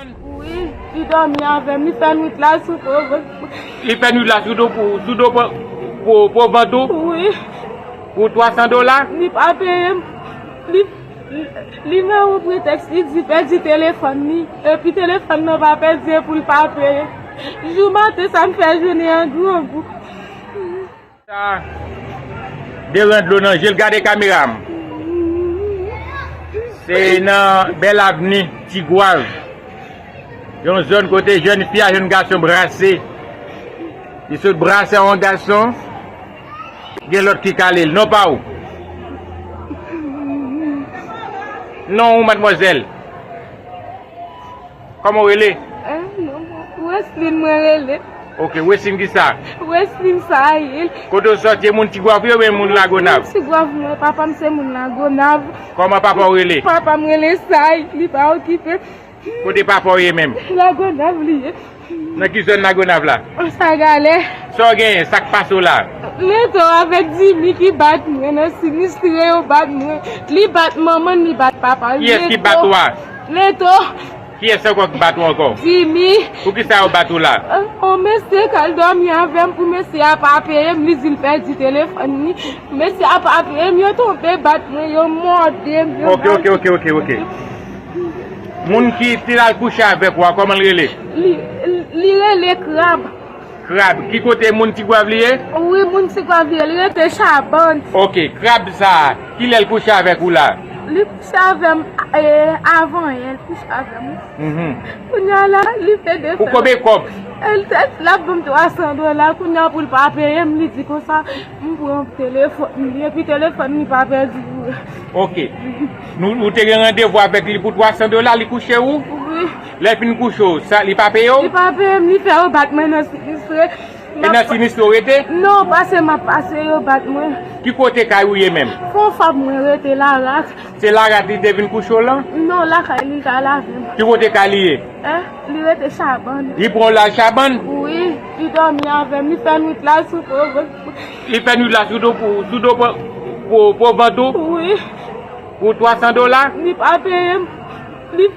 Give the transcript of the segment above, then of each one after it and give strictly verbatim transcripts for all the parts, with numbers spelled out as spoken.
Wi, li dòmi avè m, li fè nwit la sou po vant. Li fè nwit la sou do pou, sou do pou, pou, pou vant ou? Wi. Pou twa san dola? Li pa peye m. Li, li, li nan yon pretèks, li di pèdi telefòn li. Epi telefòn nan pa pèdi, e pou l pa peye. Jou maten sa m fè jounen an grangou. Sa deran dlo nan je l, gade kamera m. Se nan Bèl Avni, Tigwav. Yon zòn kote jèn fi a jèn gason brase. Li sot brase a yon gason, gen lòt ki kale l. Non pa w? Non ou, madmwazèl? Kòman w rele? Eh, non, Weslin mwen rele. Ok, Weslin ki sa? Weslin Sayil. Kote w sòti, e moun Tigwav ou oubyen moun Lagonav? Moun Tigwav mwen, papa m se moun Lagonav. Kòman papa w rele? Papa m rele Sayil, li pa okipe. Kote papa w ye menm? Lagonav li ye. Nan ki zòn Lagonav la? Sagalè. Sa w genyen, sa k pase w la? Leto avèk Dimi ki bat mwen nan sinistre, yo bat mwen. Li bat manman l, li bat papa l. Kiyès ki bat ou a? Leto. Kiyès ankò ki bat ou ankò? Dimi. Poukisa yo bat ou la? Yon mesye k al dòmi avè m pou mesye a pa peye m, li di l pèdi telefòn li. Mesye a pa peye m, yo tonbe bat mwen, yo mòde m, yo... Ok, ok, ok, ok, ok. Moun ki te al kouche avèk ou a, kòman l rele? Li, li rele Krab. Krab, ki kote, moun Tigwav li ye? Wi, moun Tigwav li ye, li rete Chabann. Ok, Krab sa a, kilè l kouche avèk ou la? Li kouche avè m, eh, avan yè, li kouche avè m. Mhm. Kounye a la, li fè de... Pou konbyen kòb? L te di l ap ban m twa san dola, kounye a pou l pa peye m, li di konsa, m pran telefòn li, epi telefòn li pa pèdi vre. Ok. Nou, ou te gen randevou avèk li pou twa san dola, li kouche ou? Wi. Lè l fin kouche w, sa, li pa peye w? Li pa peye m, li fè yo bat mwen nan sinistre. E nan sinistre w rete? Non, pase m ap pase, yo bat mwen. Ki kote kay ou ye menm? Fon fab mwen rete, Larak. Se Larak li te vin kouche w lan? Non, lakay li l t al avè m. Ki kote kay li ye? Eh, li rete Chabann. Li pran w l al Chabann? Wi, li dòmi avè m, li fè nwit la sou po vant. Li fè nwit la sou do pou, sou do pou, pou, pou vant ou? Wi. Pou twa san dola? Li pa peye m. Li,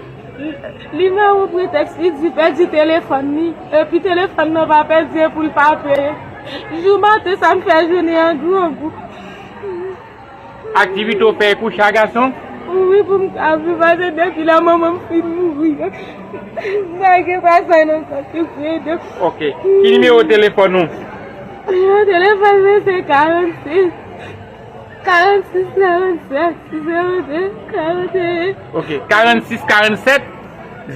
li nan yon pretèks, li di pèdi telefòn li. Epi telefòn nan pa pèdi, e pou l pa peye. Jou maten sa m fè jounen an grangou. Aktivite w fè e kouche a gason? Wi, pou m ka viv, pase depi lè manman m fin mouri an, m pa gen pèsòn ankò ki pou ede m. Ok. Ki nimewo telefòn ou? Nimewo telefòn mwen se karannsis, karannsis, karannsèt, zewo de, karanteyen. Ok, karannsis, karannsèt,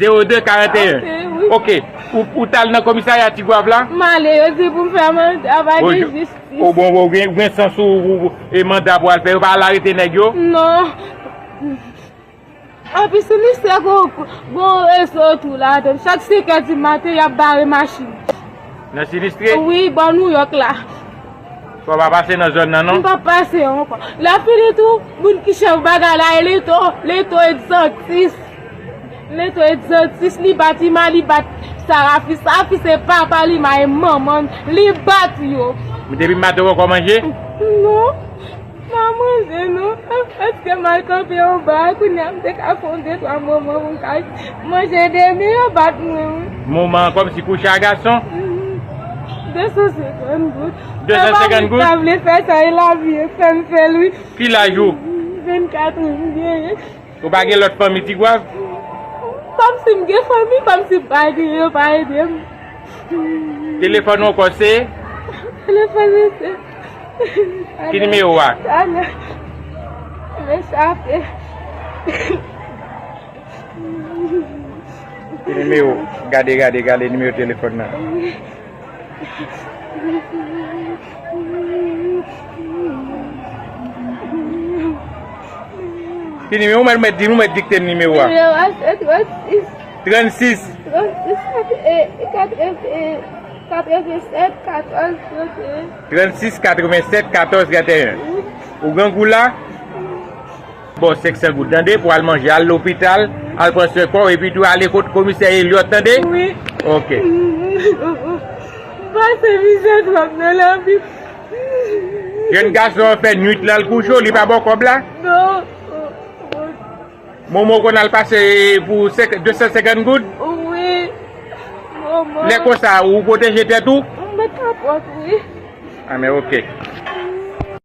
zewo de, karanteyen. Karanteyen, wi. Ok, ou, ou t al nan komisarya Tigwav la? M ale, yo di pou m fè manda, pa gen jistis. O bon, bon, gen, gen sans ou, ou, ou, e manda pou al fè, yo pa al arete nèg yo? Non. Anpi sinistre gon, gon rezo tou ladan. Chak senk è di maten, y ap bare machin. Nan sinistre? Wi, bò Nouyòk la. Fò w pa pase nan zòn nan, non? M p ap pase ankò. Lè fini tou, moun ki chèf bagay la, e Leto, Leto egzantis. Leto egzantis, li bat Ima, li bat Sarafi. Sarafi se papa l, Ima e manman l, li bat yo. Depi maten ou poko manje? Non, pa manje non. Paske m al kanpe anba a, kounye a m te ka fè yon de twa moman pou m ka manje demi, yo bat mwen wi. Moman an kòmsi kouche a gason? Mhm. De san senkant goud. De san senkant goud? Papa m ta vle fè sa, e lavi e fè m fè l wi. Ki laj ou? Vennkat an m genyen. Ou pa gen lòt fanmi Tigwav? Kòmsi m gen fanmi, kòmsi m pa gen, yo pa ede m. Telefòn ou ankò se? Telefòn mwen se... Ki nimewo a? Talè. Mwen chape. Ki nimewo? Gade, gade, gade nimewo telefòn nan. Ki nimewo? Ou mèt, mèt di, ou mèt dikte nimewo a. Nimewo a se trannsis. Trannsis. Trannsis, kat-, e, kat-, e, e, katrevensèt, katòz, tranteyen. Trannsis, katrevensèt, katòz, tranteyen. Ou grangou la? Bon, senk san goud, tande, pou al manje, al lopital, al pran swen kò w, epi tou ale kot komisè Eliot, tande? Wi. Ok. M pase mizè twòp nan lavi. Jèn gason an fè nwit la, l kouche w, li pa ba w kòb la? Non. Moman w konn al pase pou senk, de san senkant goud? Lè konsa, ou pwoteje tèt ou? M met kapòt, wi. Ah, men oke.